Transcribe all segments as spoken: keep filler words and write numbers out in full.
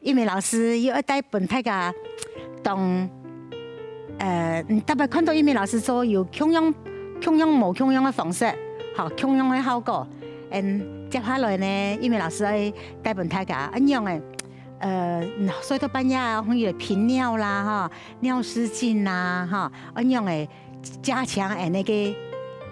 玉美老師又愛帶分大家當，呃，嗯，特別看到玉美老師做有共樣、共樣無共樣个方式，吼，共樣个效果。嗯，接下來呢，玉美老師愛帶分大家恁樣个，呃，嗯，睡到半夜啊，可以頻尿啦，吼，尿失禁啦，吼，恁樣个加強恁呢个，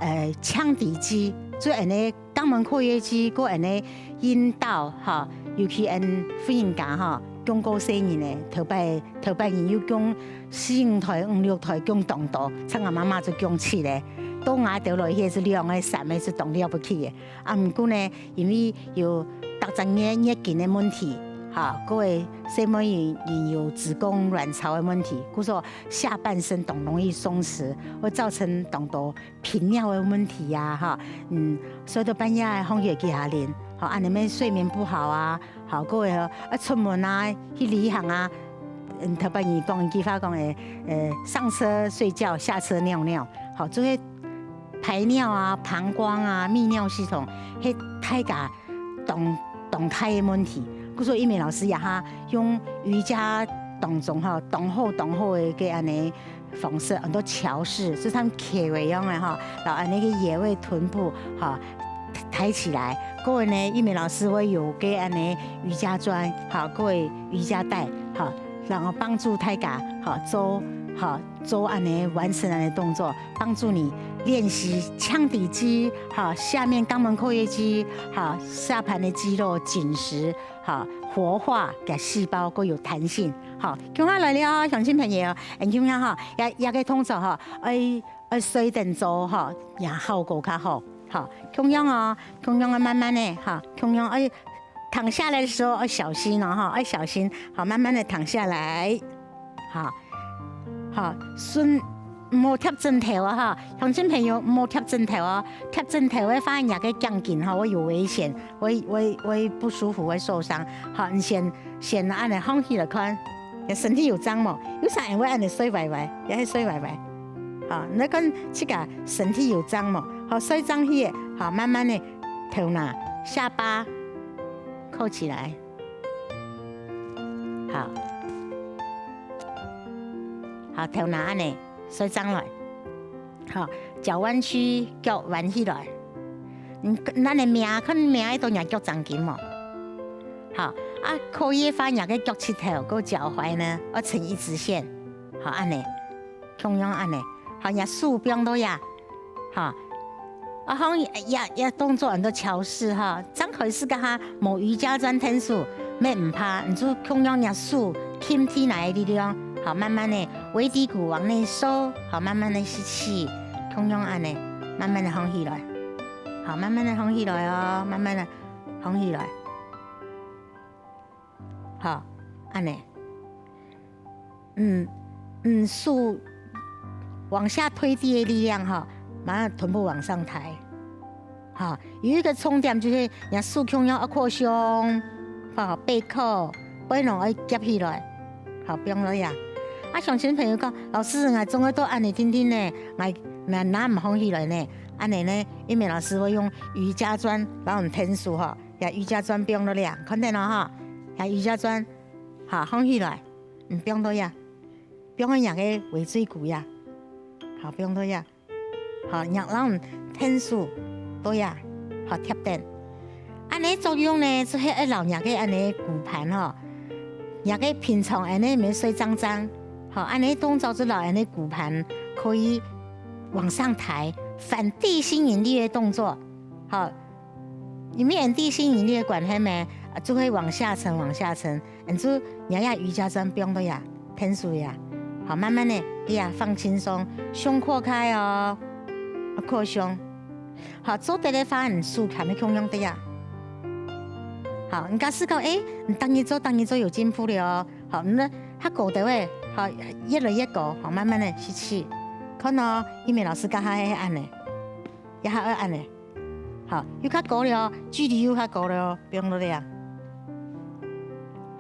呃，腔底肌，做恁呢 肛門括約肌，過恁呢陰道，吼，尤其恁婦人家，吼，降過細人呢，頭擺，頭擺人又降四五胎、五六胎，降當多，像𠊎媽媽就降七个，到𠊎兜來，該係兩个、三个就當了不起个。啊，毋過呢，因為有逐隻月、月經个問題，吼，過个細妹人，人有子宮卵巢个問題，故所下半身當容易鬆弛，會造成當多 頻尿个問題啊，吼，嗯，睡到半夜个風險幾下零，吼，恁呢乜睡眠不好啊，吼，各位啊，出門啊，去旅行啊，嗯，頭擺人講一句話講，誒，呃，上車睡覺，下車尿尿，吼，這些排尿啊、膀胱啊、泌尿系統，係大家當，當大个問題。故所玉美老師也哈用瑜伽當中吼，當好當好个个恁呢 方式，很多橋式，就像橋个樣个吼，然後恁呢个腰个臀部吼，抬起來。各位呢，玉美老師會有个恁呢瑜伽磚，吼，各位瑜伽帶，吼，然後幫助大家，吼，做，吼，做恁呢完成恁呢動作，幫助你練習腔底肌，吼，下面肛門括約肌，吼，下盤的肌肉緊實，吼，活化个細胞，夠有彈性，吼。共下來了，鄉親朋友，恁共下吼，這，這个動作吼，愛，愛睡等做吼，這效果較好，吼。共樣哦，共樣愛慢慢的，吼，共樣愛躺下來的時候愛小心哦，吼，愛小心，好，慢慢的躺下來，好，好，順，莫貼枕頭啊，哈，鄉親朋友莫貼枕頭哦，貼枕頭个話，若个頸筋吼會有危險，會，會，會不舒服，會受傷。好，你先，先恁呢䟘起來看，你身體有脹無？有啥人會恁呢睡歪歪？也係睡歪歪。好，你看自家身體有脹無？好，睡脹去，好，慢慢的頭那、下巴扣起來。 好。好，頭那恁呢，睡正來。好，腳彎曲，腳彎起來。嗯，恁呢摸，看摸得到若腳正經無？好，啊，可以个話，若个腳膝頭，个腳踝呢，愛成一直線。好，恁呢。 共樣恁呢，好，若手放到這，哈，啊，好，也，也動作很多橋式哈，張開始个哈，無瑜伽磚𢯭手，乜毋怕，你就共樣若手，輕輕來个力量，好，慢慢的，尾骶骨往內收，好，慢慢的吸氣，共樣恁呢，慢慢的䟘起來，好，慢慢的䟘起來哦，慢慢的䟘起來。 好，恁呢。嗯，嗯，手往下推地个力量哈，慢慢臀部往上抬。好，有一個重點就是，若手共樣愛靠胸，好，背靠，背囊愛夾起來。好，放落去啊。啊，鄉親朋友講，老師，𠊎總愛到恁呢定定呢，𠊎，𠊎拿毋䟘起來呢。恁呢呢，玉美老師會用瑜伽磚，然後𢯭手哈， 這瑜伽磚放到這，看到無哈？這瑜伽磚，好，䟘起來，嗯，放到這，放到若个尾椎骨這，好，放到這，好，若摎𢯭手到這，好，貼等。恁呢作用呢，就係愛摎若个恁呢骨盤吼，若个平常恁呢毋會睡正正，好，恁呢動作就摎恁呢骨盤可以往上抬，反地心引力个動作，好， 因為𫣆地心引力个關係咩，啊，就會往下沉，往下沉。𫣆就若這瑜伽磚放到這，𢯭手這，好，慢慢的，這樣放輕鬆，胸擴開哦，啊，擴胸。好，做得个話，你手還係共樣个啊。好，你假使講，誒，你逐日做，逐日做有進步了哦。好，你較高个位，好，越來越高，好，慢慢的吸氣。看哦，玉美老師剛才係恁呢，也還愛恁呢。 好，又較高了哦，距離又較高了哦，放落來啊。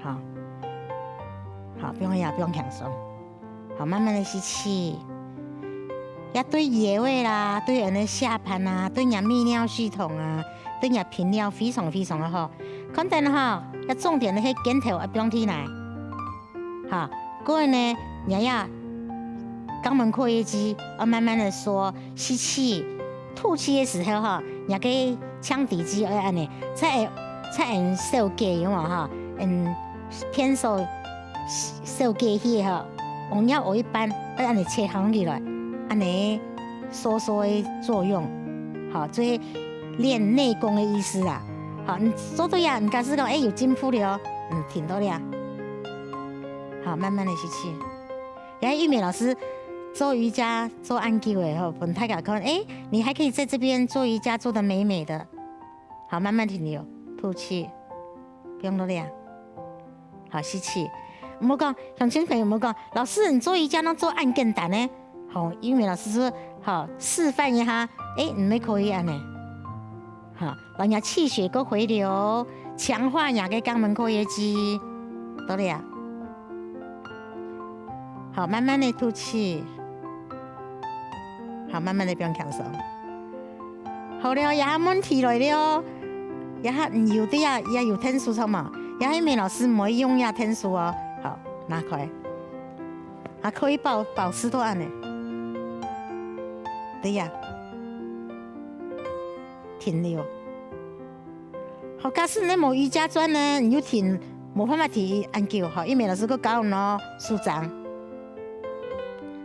好，好，放下，放輕鬆。好，慢慢的吸氣。這對腰仔啦，對𫣆个下盤啊，對若泌尿系統啊，對若頻尿非常非常的好。看等哈，重點个係肩頭愛放起來。好，過後呢，你這 肛門括約肌，要慢慢的縮，吸氣，吐氣的時候哈，你个腔底肌愛恁呢，才會，才會收緊，有無哈？嗯，偏收，收緊去哈，往腰後一扳，愛恁呢切開起來，恁呢收縮的作用，好，所以練內功的意思啊。好，你做到呀，你假使講，哎，有進步了哦，嗯，停到了。好，慢慢的吸氣。 然後玉美老師做瑜伽做恁久了吼，分大家看，哎，你還可以在這邊做瑜伽做得美美的。好，慢慢停留，吐氣，放落來。好，吸氣。毋好講，鄉親朋友，毋好講，老師，你做瑜伽攏做恁簡單呢？好，玉美老師說，好，示範一下，哎，你們可以恁呢。 好，讓你个氣血个回流，強化你个肛門括約肌，到了啊。好，慢慢的吐氣。好，慢慢的放輕鬆。好了，這下問題來了，這下你有對啊，也有天數著無？這下玉美老師毋會用這天數哦。好，拿開。啊，可以保，保持到恁呢。對呀。 停留。好，假使你無瑜伽磚呢，你就停，無辦法停恁久。好，玉美老師，過教你哦，舒張。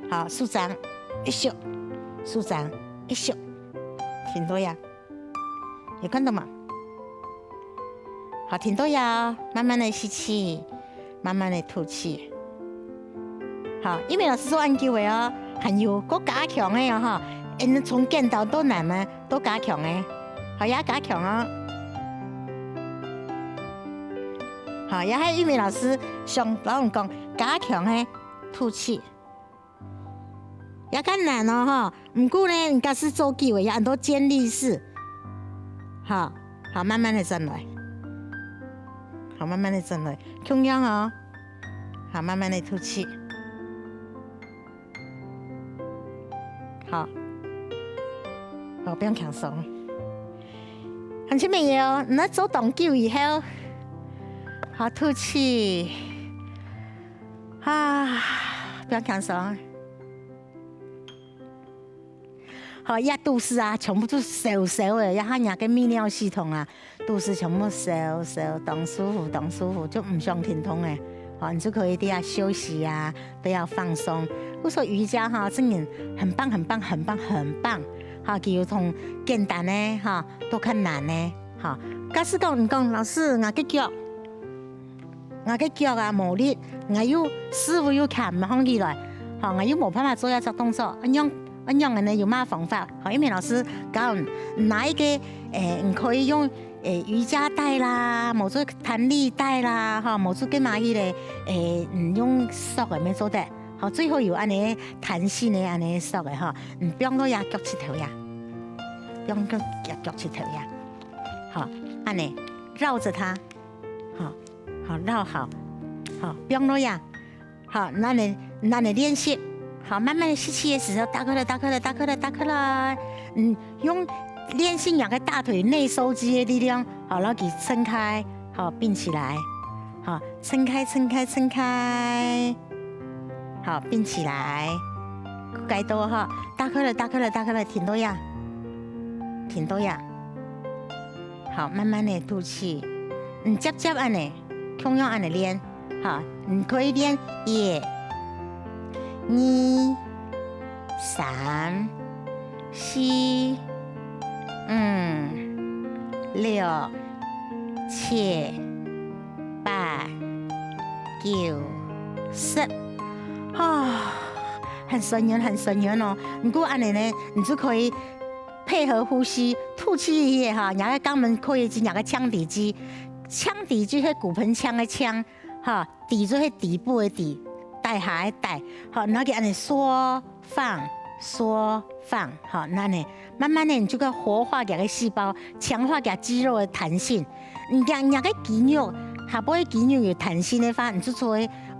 好，舒張，一息，舒張，一息，停到呀。有看到嗎？好，停到呀，慢慢的吸氣，慢慢的吐氣。 好，玉美老師做恁久个哦，還有過加強个哦，吼，嗯，從簡單到難个，都加強个，好，也加強哦。好，也係玉美老師想摎你講，加強个吐氣。也較難哦，吼，毋過呢，你假使做久个，也安到健力士。好，好，慢慢的轉來。好，慢慢的轉來，共樣哦。 好，慢慢的吐氣。好，好，放輕鬆。鄉親朋友，你做當久以後，好，吐氣。啊，放輕鬆。 好，這肚屎啊，全部都燒燒个，這下若个泌尿系統啊，肚屎全部燒燒，當舒服，當舒服，就毋想停動个。好，你就可以在這休息啊，在這放鬆。我說瑜伽哈，真的很棒，很棒，很棒，很棒。哈，佢有從簡單个哈，到較難个哈。假使講你講，老師，𠊎个腳 𠊎个腳啊無力，𠊎又屎朏又擎毋䟘起來，吼，𠊎又無辦法做這隻動作，恁樣，恁樣呢有麼方法？吼，玉美老師教你拿一個，誒，你可以用，誒，瑜伽帶啦，無就彈力帶啦，吼，無就該麼个咧，誒，你用索个乜做得，吼，最好有恁呢彈性个恁呢索个吼，你放到這腳膝頭呀，放到這腳膝頭呀，好，恁呢繞著它，好。 好，繞好，好，放落呀。好，恁呢，恁呢練習。好，慢慢的吸氣的時候，打開來，打開來，打開來，打開來。嗯，用練習若个大腿內收肌的力量，好，摎佢撐開，好，併起來。好，撐開，撐開，撐開。好，併起來。該到哈，打開來，打開來，打開來，停到呀，停到呀。 好，慢慢的吐氣。嗯，接接恁呢，共樣恁呢練。好，你可以練一、二、三、四、五、六、七、八、九、十。啊，很痠軟，很痠軟哦。毋過恁呢呢，你就可以 配合呼吸，吐氣个哈，若个肛門括約肌，若个腔底肌，腔底肌係骨盆腔个腔，哈，底就係底部个底，底下个底，好，然後佢恁呢縮放，縮放，好，恁呢慢慢的你就可以活化佢个細胞，強化佢肌肉个彈性。你若，若个肌肉，下背个肌肉有彈性个話，你就做，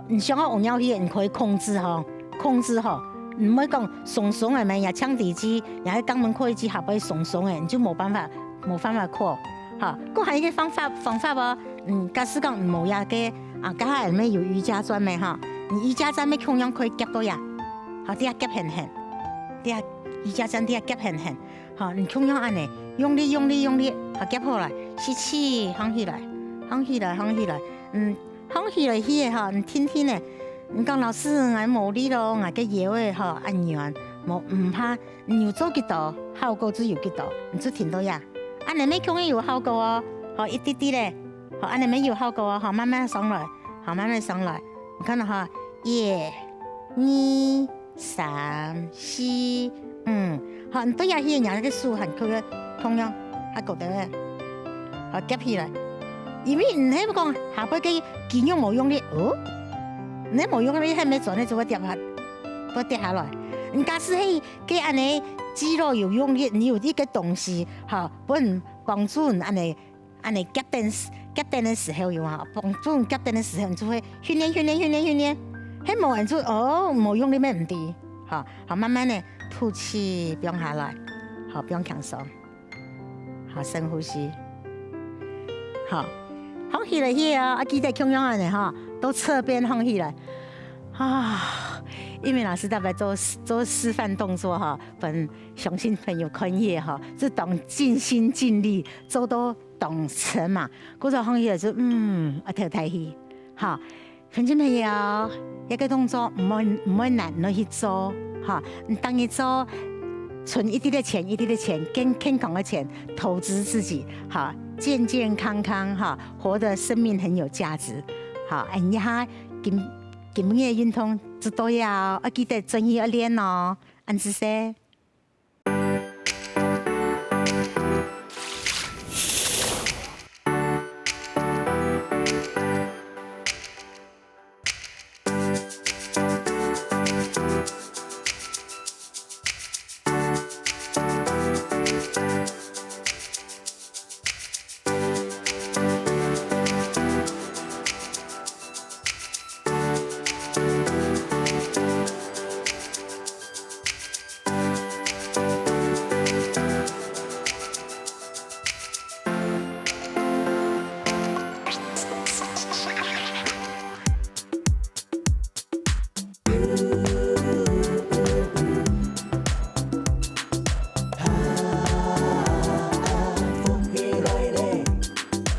你想要往尿去，你可以控制吼，控制吼。 毋會講鬆鬆个咩，若腔底肌，若个肛門括約肌下背鬆鬆个，你就無辦法，無辦法擴。好，過還有一個方法，方法哦，嗯，假使講無這个啊，該下毋係有瑜伽磚無吼，你瑜伽磚乜共樣可以夾到這，吼，這下夾絚絚，這下瑜伽磚這下夾絚絚，吼，你共樣恁仔用力用力用力，好，夾好來，吸氣，䟘起來，䟘起來，䟘起來，嗯，䟘起來去个吼，你定定仔，你講老師，𠊎無力咯，𠊎个腰仔吼恁軟，無毋怕， 你有做幾多，效果就有幾多，你就停到這。恁仔乜共樣有效果哦，好，一滴滴咧，好，恁仔乜有效果哦，好，慢慢上來，好，慢慢上來。你看到哈，一、二、三、四、五，好，你對這去，你个手還可以共樣，還覺得咧，好，夾起來。因為你係講下背个肌肉無用力，哦，你無用力，係毋係轉咧就會跌下，會跌下來。你假使係 該恁仔肌肉有用力，你有一个東西，吼，分幫助你恁仔恁仔夾等夾等个時候有無？幫助你夾等个時候，你就會訓練訓練訓練訓練，係無恁就哦，無用力乜毋知，吼，好，慢慢仔吐氣，放下來，好，放輕鬆，好，深呼吸，好，䟘起來去啊，啊，記得共樣恁仔吼，到側邊䟘起來，啊，因為老師特別做做示範動作吼，分 鄉親朋友看起吼，就當盡心盡力，做到當深嘛。故所䟘起來就，嗯，啊，透大氣，吼。鄉親朋友，這个動作毋會毋會難，你去做，吼。你逐日做，存一滴个錢，一滴个錢，健健康个錢，投資自己，吼，健健康康，吼，活得生命很有價值，吼。哎，你哈，今今日个運動就到這哦，要記得轉去要練哦，恁仔細。